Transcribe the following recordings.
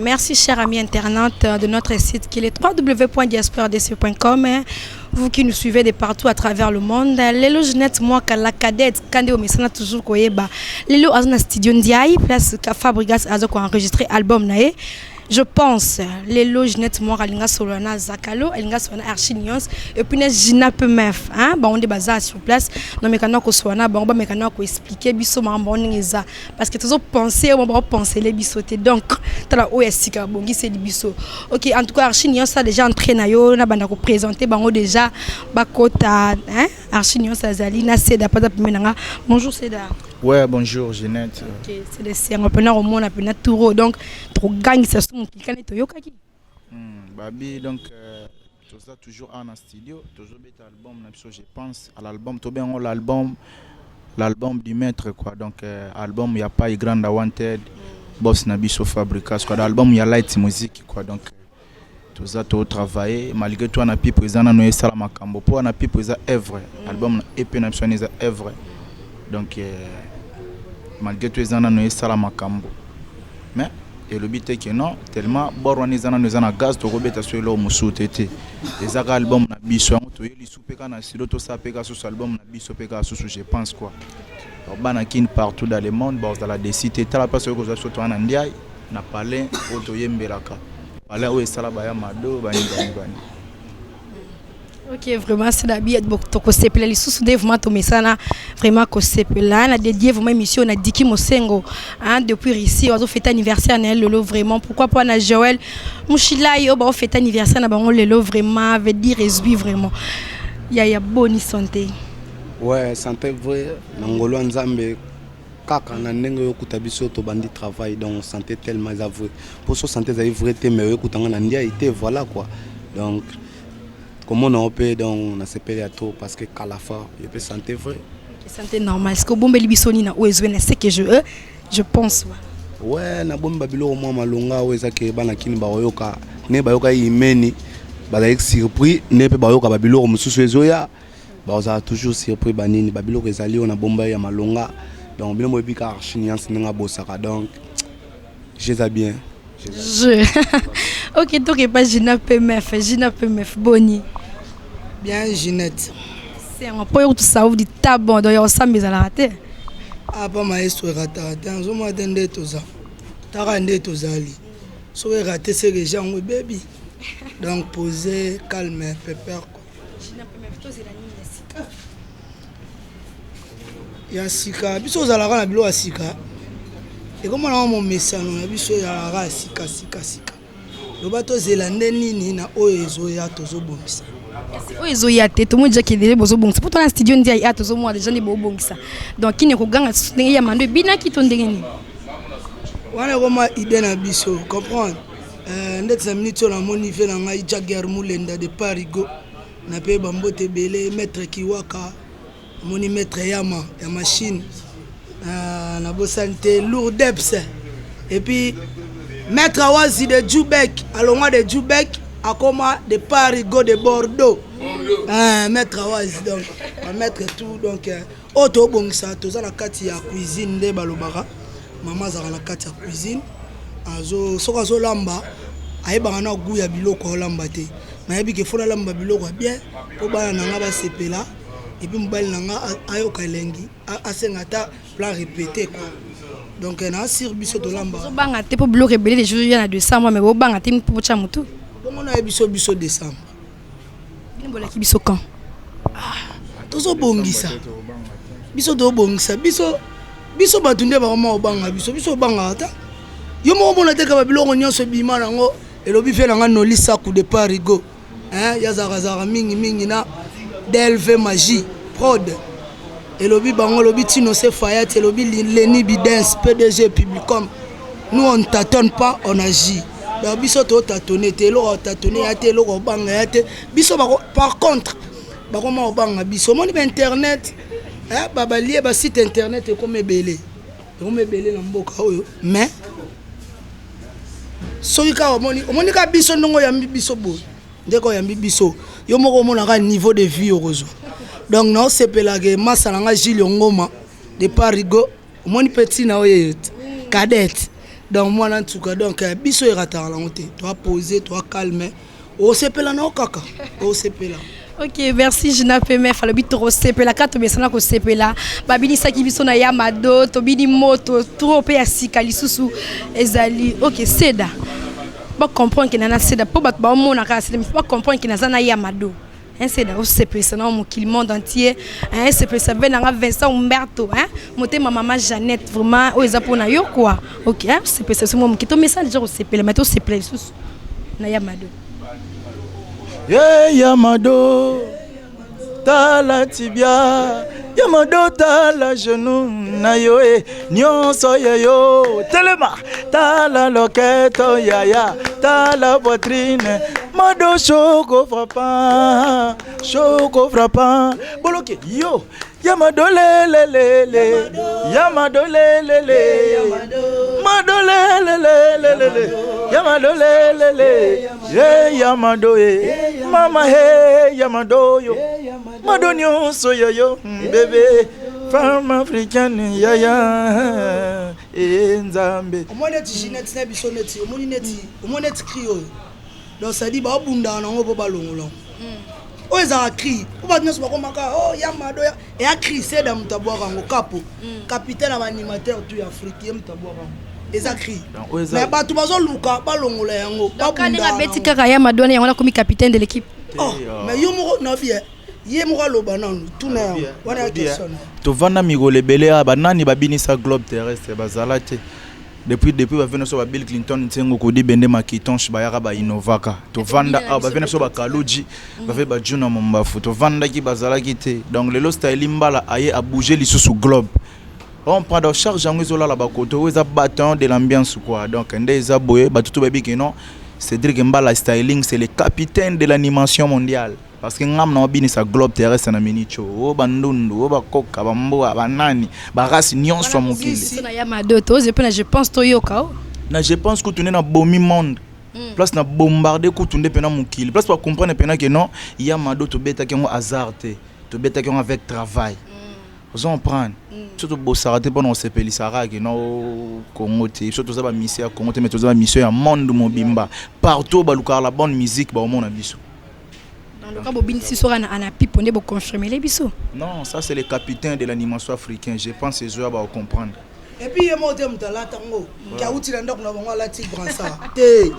Merci, chers amis internautes de notre site qui est www.diasporadc.com. Vous qui nous suivez de partout à travers le monde. Lelo Jeanette Mwaka, la cadette, Kande Omesana toujours koyeba. Lelo aza na studio Ndiaye, place ka Fabregas azo ko enregistrer album na ye. Je pense lelo Jeanette Mwaka alinga solo na Zakalo, alinga solo na Archie Nyons et puis na Gina Pemef, hein, ba onde baza sur place. Non mais kana ko swana bango ba mekana ko expliquer biso mambo ndenge eza parce que tozo penser oyo baopensele biso te. Donc tala oyo ya sika babongiseli biso. Ok, en tout cas Archi Nyonso déjà entré na yo na banda koprésente bango déjà bakota, hein? Archi Nyonso azali na Seda paza pembe na nga. Bonjour Seda. Ouais, bonjour Jeanette. Ok, c'est de sengo mpena komona mpena touro, donc tokogangisa so mokili kani toyokaki. Babi, donc toza toujours awa na studio, tozobeta album na biso. Je pense à l'album tobengo l'album du maître quoi. Donc album ya Pai Granda Wanted, boss na biso Fabricas quoi, album ya light music quoi. Donc toza totravailler malgré tout wana pipe eza nano esala makambo mpo wana pipe eza œuvre, album na EP na biso wana eza œuvre. Donc malgré tout eza nano esala makambo, mais elobi te ke non, tellement bor wana eza nano, eza na gaz, tokobeta so eloko mosusu te te. Eza kaka album na biso yango toye lisu mpe kaka na studio, tosala mpe kaka susu album na biso mpe kaka susu, je pense quoi. Donc, bana Kine partout dans le monde bazala desi te. Tala mpasi oyo kozwa biso, toza na Ndiaye na palin oyo toyembelaka, palin oyo esala baya mado bani bani bani. Ok, vraiment c'est la bi tokosepela lisusu nde vraiment tomesana vraiment kosepela. Na dédié vraiment émission na Diki Mosengo, hein, depuis Russie, azofete anniversaire na ye lelo vraiment. Pourquoi pas na Joël Mushilai oyo baofete anniversaire na bango lelo vraiment, veut dire ezwi vraiment ya boni santé? Ouais, santé vrai, na ngolo ya Nzambe kaka na ndenge oyo okuta biso tobandi travail. Donc santé tellement eza vrai, mpo so santé ezali vrai te, mais oyokutanga na Ndiaye te. Voilà quoi. Donc komona yo mpe, donc nasepeli ya trop parce que kalafa yo mpe santé vrai. Santé normale. Ce que obombeli biso nini na oyo ezwi na ce que je pense wana? Ouais, nabombi babiloko mwa malonga oyo eza ke bana Kini bakoyoka nde bayoka imeni, bazali surpris nde mpe bayoka babiloko mosusu ezoya, bazala toujours surpris. Banini babiloko ezali oyo nabomba ya malonga. Donc bino boyebi kaka Archi Nuance ndenge abosaka, donc eza bien. Je ok, tokepa Gina Pmf. Gina Pmf, boni? Bien, Ginette. Sengo mpo yo kutu ta bon, donc ya kosamba ezalaka te. Apa maestro, erataka te. Nazomona te nde toza taka nde tozali. Soki erate, se déjà yango ebebi. Donc posé, calme, pépère quoi. Gina Pmf, tozela nini ya sika? Ya sika, biso ozalaka na biloko ya sika, ekomona momesano na biso ezalaka ya sika sika sika. Loba tozela nde nini na oyo ezoya, tozobongisa. Kasi oyo ezoya te, tomoni déjà kedele bozobongisa mpo tona studio ndi ya tozomona déjà nde bobongisa. Donc kini ekoganga lisusu ndenge ya mando ebinaki to ndenge nini? Wana ekoma idée na biso, comprendre ndeti na minute oyo namoni ve na ngai Jager Mulenda de Parigo na mpe bambote ebele, maître Kiwaka, namoni maître Yama ya machine, nabosani te Lourdeps et puis maître Awazi de Jubek, alongwa de Jubek akoma de Parigo de Bordeaux, maître Awazi. Donc bamaître tout. Donc oyo tobongisa, toza na kati ya cuisine nde balobaka mama azalaka na kati ya cuisine, azo soki azolamba ayebaka na goût ya biloko aolamba te. Nayebi ke fo nalamba biloko ya bien mpo bana na nga basepela et puis mobali na nga ayoka elengi, asenga ata plan répété quoi. Donc na asire biso tolamba. Ozobanga te mpo biloko ebele deja oya na décembre, mais bobanga te mpo botya motu? Bongo nayebi biso biso décembre. Bino bolaki biso quand? Tozobongisa, biso tobongisa, biso biso bato nde bakoma kobanga biso. Biso obangaka ta yo moko mona te ka babiloko nyonso ebima nango. Elobi ve nanga Noli Saku de Parigo, yazalaka mingimingi na DLV Magie Prod, elobi bango, elobi Tino Se Fayat, elobi Leni Bidens, PDG Publicom. Nous, on ne tâtonne pas, on agit. Donc biso totâtonne te, eloko tâtonne ya te, eloko obanga ya te. Biso par contre bakoma kobanga biso. Omoni bainternet, balie basite internet ekoma ebele, ekoma ebele na mboka oyo. Mais soki kaka omoni, omoni kaka biso ndenge oyambi biso boye, ndenge oyambi biso, yo moko omonaka niveau de vie okozwa. Donc naosepelaka masa na nga Gile Ngoma de Parigo, omoni mpe ntina oyo cadette. Donc mwana ntuka, donc biso erataka nango te. Toa pose, toa calme, osepela nao kaka, osepela. Ok, merci Gina PMF. Alobi tokosepela kaka, tomesana kosepela. Babinisaki biso na Yamado, tobini moto trop mpe ya sika lisusu ezali. Ok, Seda, bacomprendre ke nana Seda mpo bato baomona kaka Seda, bacomprendre ke naza na Yamado. Seda, osepelisa na mokili, monde entier, esepelisa mpe nanga Vincent Umberto, motema mama Jeannette, vraiment oyo eza mpona yo quoi. Ok, osepelisa biso mwa moke, tomesana deja kosepela, mai tosepela lisusu na Yamado. Ye Yamado, tala tibia Yamado, tala genou na yo e nyonso ya yo, telema, tala loketo yaya, tala poitrine Mado, choco frappant, choco frappant, boloke yo Yamado lelelele, Yamado lelele, Mado lelelelele, Yamado lelele, ye Yamado e mama, he Yamado yo, Mado nyonso ya yo, bébé femme africaine yaya e Nzambe. Omoni neti Ginette na biso, neti omoni, neti omoni neti cri oyo. Donc c'est-à-dire baobundaka nango mpo balongola oyo ezalaka cri mpo bato nyonso bakomaka o Yamado eya cri. Seda moto abwaka yango, kapo capitaine ya baanimateur tout ya Afrique, ye moto abwaka yango, eza cri, mais bato bazoluka balongola yango. Abeti kaka Yamado wana, yango nakomi capitaine de l'équipe. Oh, mais yo moko nabi ye moko aloba nanu, tuna yango wana ya question na. Tovanda mikolo ebele awa, banani babinisa globe terrestre bazala te. Depuis bave na biso ba Bill Clinton, Ntiengo Kodi, Bende Makitonche, bayaka bainnovaka. Tovanda awa, bave na biso Bakaluji, bave Bajuna Mombafu, tovandaki, bazalaki te. Donc lelo Styli Mbala aye abouge lisusu globe, on prend donc charge yango, ezolala bakoto oyo eza bataillon de l'ambiance quoi. Donc nde eza boye, bato to bayebi ke non, Cédric Mbala Styling, c'est le capitaine de l'animation mondiale, parce que ngam na obinisa globe terrestre na minute oyo, bandundu oyo, bakoka, bamboa, banani, barace nyonso ya mokili. Na Yamado toze mpe na je pense toyoka o. Na je pense kutu nde na bomi monde, place na bombarde kutu nde mpena mokili, place bacomprendre mpena ke non, Yamado tobetaki yango hasard te, tobetaki yango avec travail. Ozo comprendre? Biso tobosaka te mpona kosepelisaka ke no Congo te. Biso toza bamission ya Congo te, mais toza bamission ya monde mobimba. Partout balukaka la bonne musique, baomona biso. Donc bobinisi soka na anapipo nde boconfirmele biso. Non, ça c'est le capitaine de l'animation africain, je pense ezoya bakocomprendre. Et puis ye moko te moto alata yango, ke awuti na ndako na bango alati brassard te.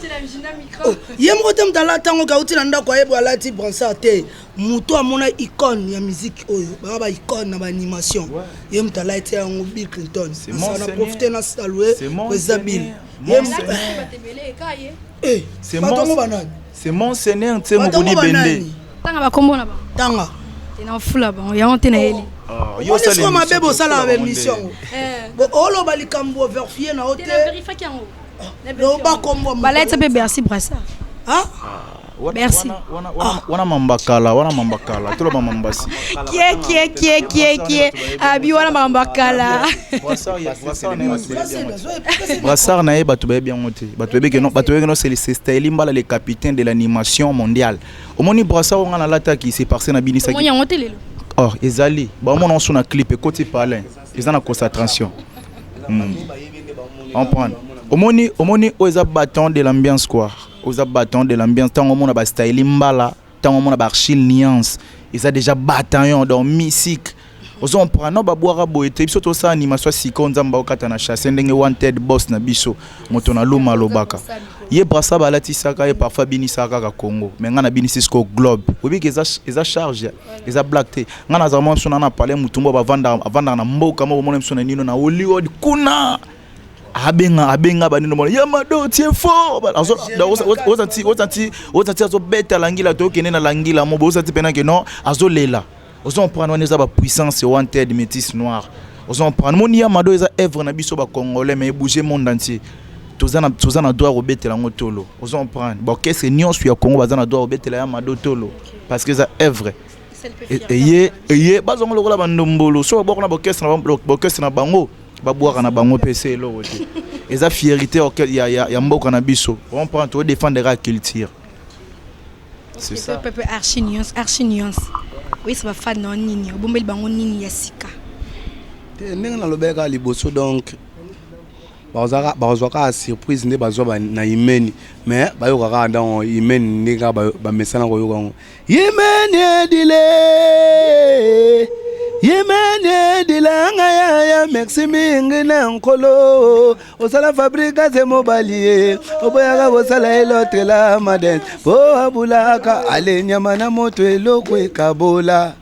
Ye moko te moto alata yango, ke awuti na ndako ayebi alati brassard te. Moto amona icône ya musique oyo baka ba icône na baanimation, ye moto alati yango, Bill Clinton. Na profite na salue président Bill. Bato yango banani? C'est mon seigneur Ntiengo Kodi Bende. Tanga bakombo na bango. Tanga. Te na ofula bango yango te, nayeli. Onisiko mabe, bosalaka baémission yango, oloba likambo overfie na yo te. Loba kombo. Balati mpe Bercy brassard. Merci. Wana mambakala, wana mambakala, toloba mambasi. Kie kie kie kie kie, abi wana makambo ya kala. Brassard na ye, bato bayebi yango te. Bato bayebi ke non, bato bayebi ke non, c'est Styli Mbala, le capitaine de l'animation mondiale. Omoni brassard oyo nga nalataki, c'est parce nabinisaki. Omoni yango te lelo. Or ezali baomona ngo so na clip ekoti palin, eza na concentration. Comprendre? Omoni oyo eza bâton de l'ambiance quoi, oza bâton de l'ambiance. Ntango omona bastyli Mbala, ntango omona baarchile nuance, eza déjà bataillon. Donc musique, ozo comprendre? No babwaka boye te. Biso tosala animation ya sika, Nzambe aokata na chasse ndenge Wanted Boss na biso, moto na luma, alobaka ye brassard balatisaka ye parfois abinisaka kaka Congo, mais ngai nabinisi siko globe. Oyebi eza, eza charge, eza blague te. Ngai nazala mwa biso na palais, mutumba avandaka na mboka moko, omona biso na nino na Hollywood kuna, abenga abenga banino, mona Yamado tie fort, ozanti azobeta langila, tokende na langila mo ozanti mpena ke non, azolela. Ozo comprendre? Wana eza bapuissance Wanted métis noir. Ozo comprendre? Moni Yamado eza œuvre na biso bacongolais, mais ebouge monde entier. Toza na droit kobetela yango tolo. Ozo comprendre? Baorchestre nyonso ya Congo baza na droit kobetela Yamado tolo, parce que eza œuvre eye eye bazongo lokola bandombolo. So babwaka na baorchestre na bango, babwaka na bango mpe se eloko te. Eza fierté ya mboka na biso. Comprendre? Todéfendre kaka culture, c'est ça. Pepe archi nuance, archi nuance, oyesa bafan na nini? Obombeli bango nini ya sika? Te, ndenge nalobaki kaka liboso, donc Bakozwa kaka surprise nde bazwa na imeni, mais bayoka kaka ntango imeni nde kaka bamesana koyoka yango. Imeni edile, imeni edilanga yaya, merci mingi na Nkolo. Osala fabrikase mobali ye oboyaka kosala elotela maden po abulaka ale nyama na moto eloko ekabola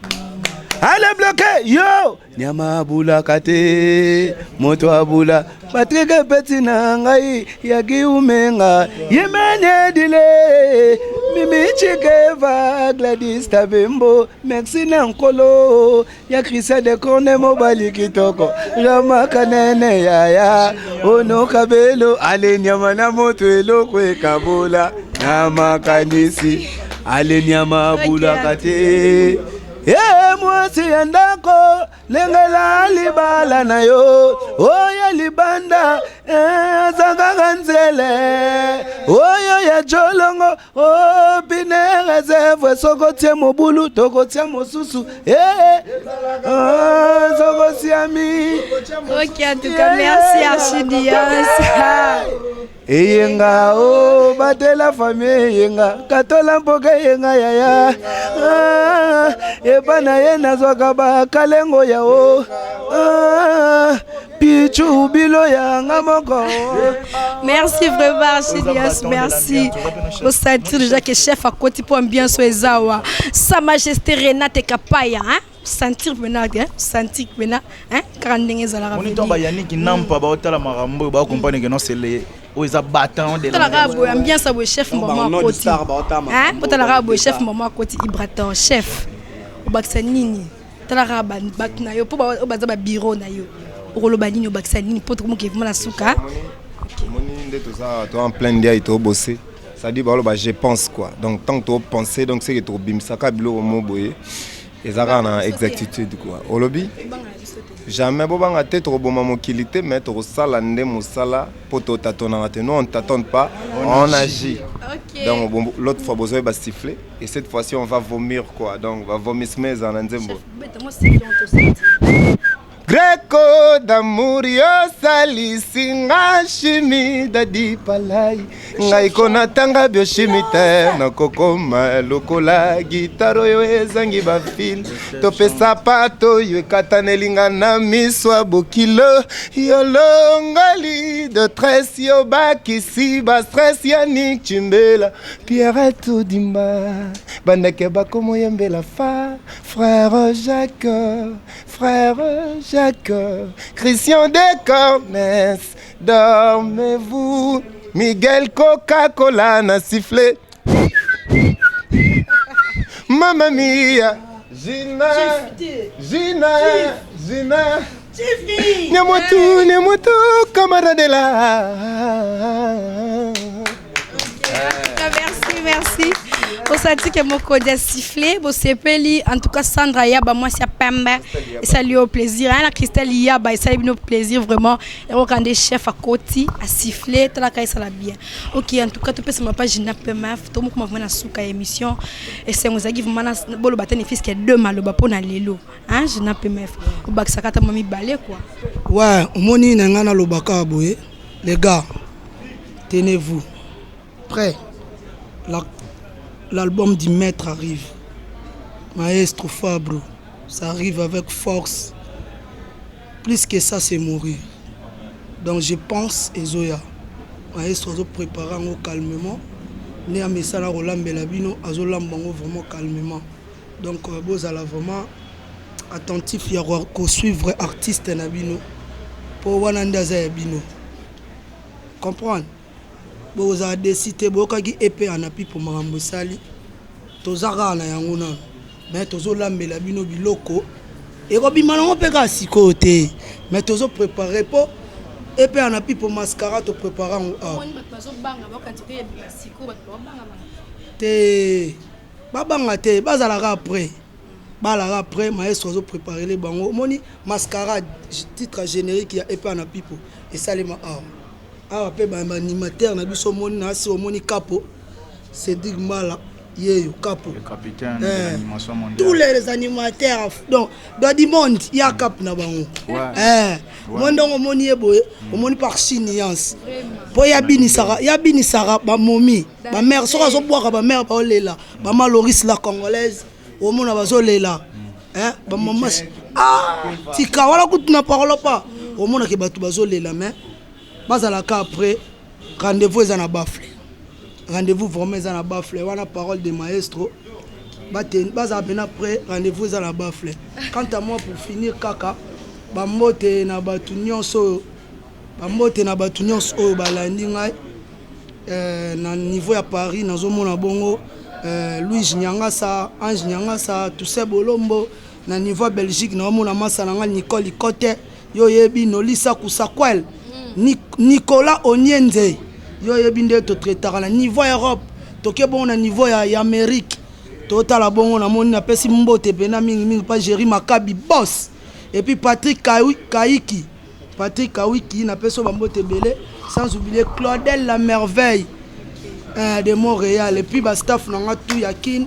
ale bloke yo nyama abulaka te, moto abula. Patrik epeti na ngai ya kiumenga yimeni edile mimi chikeva Gladys Tabembo, merci na Nkolo ya Christian de Corne, mobali kitoko ramaka nene yaya onoka belo ale nyama na moto eloko ekabola na makanisi ale nyama abulaka te. Ye mwasi ya ndako, lengela libala na yo. Oyo libanda aza kaka nzele oyo ya jolongo o pine réserve. Soko tie mobulu, tokotia mosusu sokosiami. Ok, en tout cas, merci Archidias. Eyenga o batela famille, eyenga katola mpoka, eyenga yaya. Ah, epa na ye nazwaka bakalengo ya o. Ah, pichu bilo yanga moko. Merci vraiment, Archidias, merci. Osentir déjà que chef akoti po ambiance oyo eza awa. Sa Majesté Renate Kapaya, hein? Sentir maintenant, hein? Sentir maintenant, hein? Kaka ndenge ezalaka. Moni ntango bayaniki nampa baotala makambo oyo, bacomprendre que non, c'est le oyo eza battant de Talaka boye ambiance ya boye, chef mama akoti, hein? Botalaka boye, chef mama akoti Ibrator. Chef, obakisa nini? Talaka bato na yo mpo oyo baza babiro na yo, okoloba nini? Obakisa nini mpo tokomoke vraiment na suka? Omoni nde toza to en plein ndiaye, tobose, c'est-à-dire baloba je pense quoi. Donc tant que topense, donc c'est que tokobimisaka biloko mo boye eza kaka na exactitude quoi. Olobi jamais bobanga te, tokoboma mokili te, mais tokosala nde mosala mpo totatonaka te. Nous, on ne tâtonne pas, on agit. Donc bon, l'autre fois bozoyeba siffler et cette fois-ci on va vomir quoi. Donc bavomissement ezala na nzembo. Greco d'amour, yosalisi nga chimie, dadi palai ngai konatanga biochimie te, nakokoma lokola guitare oyo ezangi bafil to mpe sapato oyo ekataneli na miso ya bokilo. Yolongoli de tresse, yo bakisi bastress. Yanik Chimbela, Pierre Todimba, bandeke bakomoyembela fa frère Jacques, frère Jacques, Christian Decornes, dormez-vous. Miguel Coca-Cola na sifflé. Mamma mia, Gina, Gina, Gina. Nyamotu, Nyamotu, camarade là. Merci, merci. Osati ke mokonzi asiffle, bosepeli. En tout cas, Sandra Yaba, mwasi ya pembe, esali yo plaisir na Christelle Yaba, esali bino plaisir vraiment. Ekoka nde chef akoti, asiffle, talaka, esala bien. Ok, en tout cas, topesa mapa Gina Pmf. Tomokoma vraiment na suka ya émission. Esengo ezalaki vraiment boloba te ne fût-ce que deux maloba mpo na lelo, hein? Gina Pmf, obakisaka ata mwa mibale quoi. Ouais, omoni na ngai nalobaka boye: les gars, tenez-vous prêts. L'album du maître arrive, Maestro Fabro, ça arrive avec force. Plus que ça, c'est mourir. Donc je pense ezoya, maestro azoprépare yango calmement nde amesala kolambela bino, azolamba yango vraiment calmement. Donc bozala vraiment attentif ya kosuivre artiste na bino mpo wana nde aza ya bino. Comprendre, bozala déçus te. Boyokaki epe anapi mpo makambo esali, toza kaka na yango nano, mais tozolambela bino biloko ekobima nango mpe kaka sikoyo te, mais tozoprépare mpo epe anapi mpo mascara toprépare yango awa te. Babanga te, bazalaka après, balaka après. Maestro azoprépare bango. Omoni mascarade, titre générique ya epe na pipo esalema awa awa mpe baanimateur na biso. Omoni na asi, omoni kapo Cédric Mbala. Yeyo Kapo. Le capitaine de Eh, l'animation mondiale. Tous les animateurs donc du monde ya cap na bango. Ouais. Eh, moi ndongo omoni ye boye, omoni par nuance. Po ya binisaka, ya binisaka ba momi, ba mère soki azobwaka ba mère baolela, ba ma Loris la congolaise, omona bazolela. Eh, ba mama ah, tika wala kutu na parole pas. Omona ke bato bazolela mais bazalaka après rendez-vous eza na bafle. Rendez-vous vraiment eza na bafle wana, parole de maestro. Bazala mpena prêt, rendez-vous eza na bafle. Quant à moi, pour finir kaka, bambote na bato nyonso oyo, bambote na bato nyonso oyo balandi ngai na niveau ya Paris. Nazomona bongo Louise Nyangasa, Ange Nyangasa, Toussaint Bolombo. Na niveau ya Belgique, naomona masa na ngai Nicole Ikote, yo oyebi, Nolisa Kusakwel, Nicolas Onienze, yo oyebi nde totraitaka. Na niveau ya Europe, toke bongo na niveau ya Amérique, totala bongo, namoni, napesi mbote mpena mingimingi mpa Géri Makabi boss et puis Patrick Kaiki, Patrick Kawiki, napesi oyo bambote ebele, sans oublier Claudel la merveille de Montréal et puis bastaff na nga tout ya Kin,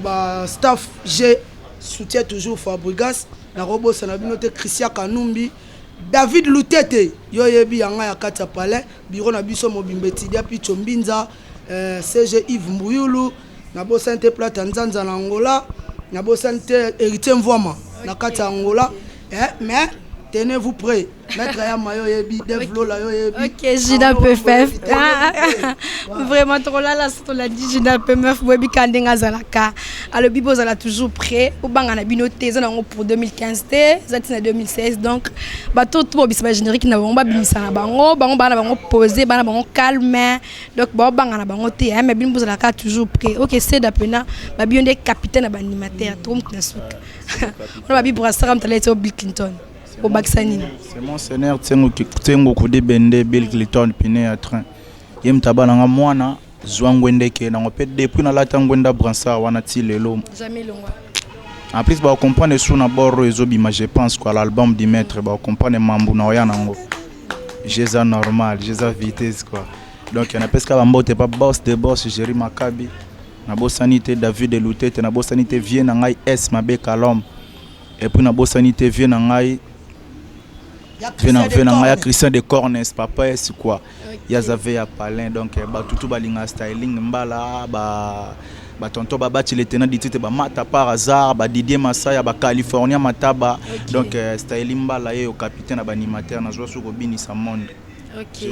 bastaff G soutient toujours Fabrigas. Nakobosana bino te, Christian Kanumbi, David Lutete, yo oyebi yanga ya kati ya palais, bureau na biso mobimba, Etidia Picho Mbinza, CG Yves Mbuyulu. Nabosani te Plate ya Nzanza na Angola, nabosani te Héritier Mvwama na kati ya Angola. Mais tenez-vous prêt, maître Yama, yo oyebi, Dev Lola, yo oyebi. Ok, Gina PFF. Vraiment, trop là, là, tolandi Gina PMF, boyebi ka ndenge azalaka. Alobi bozala toujours prêt. Obanga na bino te, eza nango pour 2015 te, eza ntina 2016. Donc, bato to bobisa ba générique na bango, babimisa na bango, bango bana bango posé, bana bango calme. Donc, baobanga na bango te, hein, mais bino bozalaka toujours prêt. Ok, Seda pena, babi yo nde capitaine na ba animateur, tokomutu na suka. Wana babi brassard mutala eti o Bill Clinton. Obakisa nini? C'est mon seigneur Tsengo, Tsengo Kudibende, Bill Clinton, pine ya train. Ye moto abananga mwana zwa ngwendeke nango mpe depuis nalata ngwenda brassard wana ti lelo. Jamais longwa. En plus bakocomprendre su na bord oyo ezobima, je pense quoi, l'album du maître, bakocomprendre mambu na oya nango. Jeza normal, jeza vitesse quoi. Donc napesika bambote pa boss de boss Géri Makabi, nabosani te David Lutete, nabosani te vie na ngai S Mabe Kalom et puis nabosani te vie na ngai Ya vie na ngai ya Christian de Cornes, papa S quoi, ya zave ya palin. Donc batutu balinga styling mbala ba batonton babati le tenant du titre, bamata par hasard, badidier Masaya, bacalifornien Mataba. Donc styling mbala ye yo capitaine na baanimateur, nazwa soki kobinisa monde. Ok.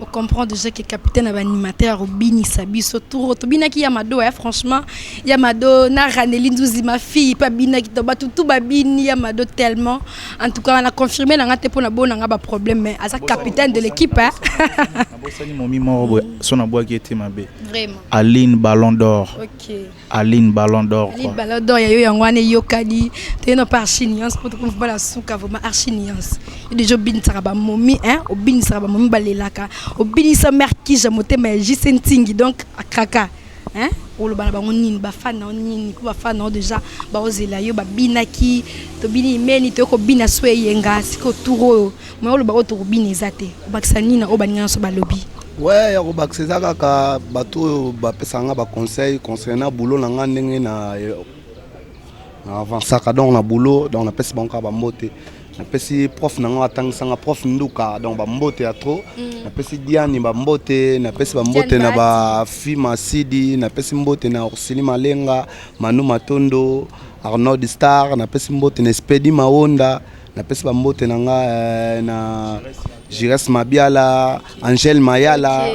On comprend déjà que capitaine animateur obinisa biso tour tobinaki ya Mado, hein, franchement ya Mado na Raneli Nzuzi, ma fille pa binaki to batu tout babini ya Mado tellement. En tout cas on a confirmé na ngate pona bona nga ba problème, mais aza capitaine de l'équipe, hein. Nabosani momi moko boye so nabwaki ete mabe. Vraiment. Aline Ballon d'Or. Ok. Aline Ballon d'Or. Aline Ballon d'Or ya yo yango wana eyokani. Toyeno par archi nuance po tokomi bala suka, vraiment archi nuance. Yo déjà obinisaka bamomi, hein, obinisaka bamomi balelaka, obinisa mare kija motema ya JC Ntingi, donc akraka, hein. Oloba na bango nini, bafan na yo nini, mpo bafan na yo déjà baozela yo? Babinaki, tobini imeni, toyei kobina so eyenga sikoyo tour oyo moya. Oloba oyo tokobina eza te, obakisa nini na oyo baninga nyonso balobi? Ouais, ya kobakisa eza kaka bato oyo bapesaka nga baconseil concernant boulot na nga, ndenge na avançaka donc na boulot. Donc napesi bango kaka bambote. Napesi prof na nga atangisanga, prof Nduka, donc bambote ya trop. Napesi Diani bambote, napesi bambote na bafi Masidi, napesi mbote na Orsili Malenga, Manu Matondo, Arnold Star, napesi mbote na Espedi Maonda, napesi bambote na nga na Jires Mabiala, Angèle Mayala,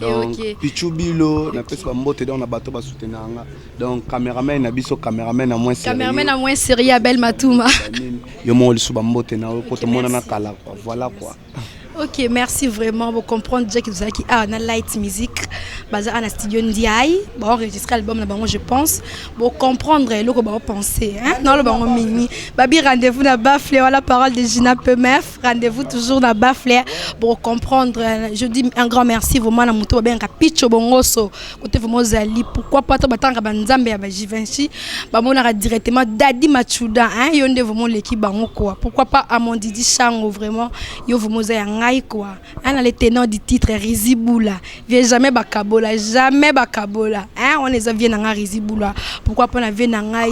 donc Pichu Bilo, napesi bambote donc na bato basoutenaka nga, donc cameraman na biso, cameraman na moins. Cameraman na moins sérieux, Abel Matuma. Yo moko lisusu bambote na yo po tomonana kala quoi, voilà quoi. Ok, merci vraiment. Vous comprenez déjà que vous avez qui ah, na Light Music, baza na studio Ndiaye, bon enregistrer album na bango, je pense. Bon comprendre eloko ba penser, hein. Non le bango mini. Babi rendez-vous na Bafle, voilà parole de Gina Pemef, rendez-vous toujours na Bafle pour comprendre. Je dis un grand merci vraiment na muto ben Picho Bongoso. Côté vraiment zali, pourquoi pas to batanga ba Nzambe ya ba Givenchy, ba monaka directement Dadi Machuda, hein, yo nde vraiment l'équipe bango quoi. Pourquoi pas à mon Didi Chango, vraiment yo vraiment za ya. ngai quoi, hein, le tenant du titre Rizi Boula, vieux jamais bakabola, jamais bakabola, hein, on eza vieux na ngai Rizi Boula. Pourquoi pas na vieux na ngai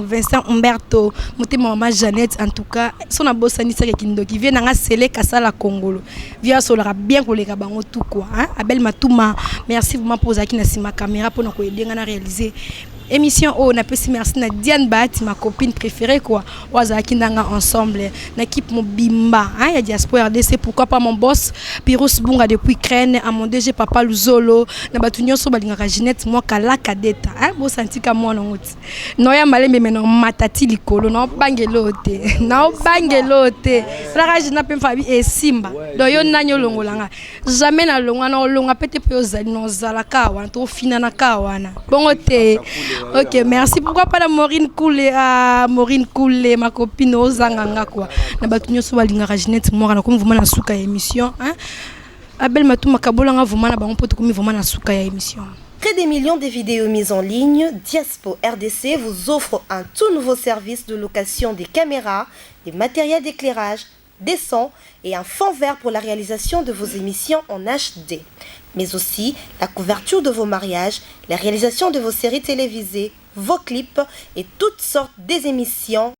Vincent Umberto motema, mama Jeannette. En tout cas, so nabosanisaki kindoki. Vieux na ngai Sele Kasala Kongolo, vieux asolaka bien koleka bango tout quoi, hein. Abel Matuma, merci vraiment mpo ozalaki na nsima caméra mpona koaider nga na réaliser émission oyo. Napesi merci na Diane Bahati, ma copine préférée quoi, oyo azalaki ndanga ensemble na équipe mobimba, hein, ya Diaspora RDC. Pourquoi pas mon boss Pirus Bunga depuis Crène, à mon DG Papa Luzolo, na bato nyonso balingaka Ginette Mwaka la cadette, hein. Bosantika mwana ngo ti noya malembe me na matati likolo, naobangela te, naobangela te. Salaka Gina mpe mfabi esimba. Donc yo nani olongolanga? Jamais nalongwa, na olonga pe te, mpo ozali na ozalaka wana, tofinanaka wana bongo te. Ok, merci. Pourquoi pas na Maurine Koule? Ah, Maurine Koule, ma copine, ozanga nga quoi. Na bato nyonso balingaka Ginette Mwaka, nakomi vraiment na suka ya émission, hein. Abel Matuma, kabolanga vraiment na bango mpo tokomi vraiment na suka ya émission. Près des millions de vidéos mises en ligne, Diaspo RDC vous offre un tout nouveau service de location des caméras, des matériels d'éclairage, des sons et un fond vert pour la réalisation de vos émissions en HD, mais aussi la couverture de vos mariages, la réalisation de vos séries télévisées, vos clips et toutes sortes des émissions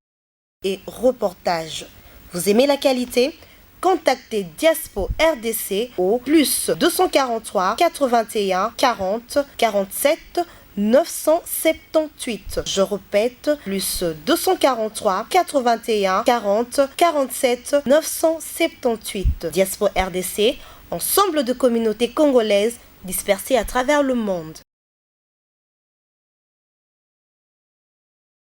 et reportages. Vous aimez la qualité? Contactez Diaspo RDC au +243 81 40 47 978. Je répète, +243 81 40 47 978. Diaspo RDC, ensemble de communautés congolaises dispersées à travers le monde.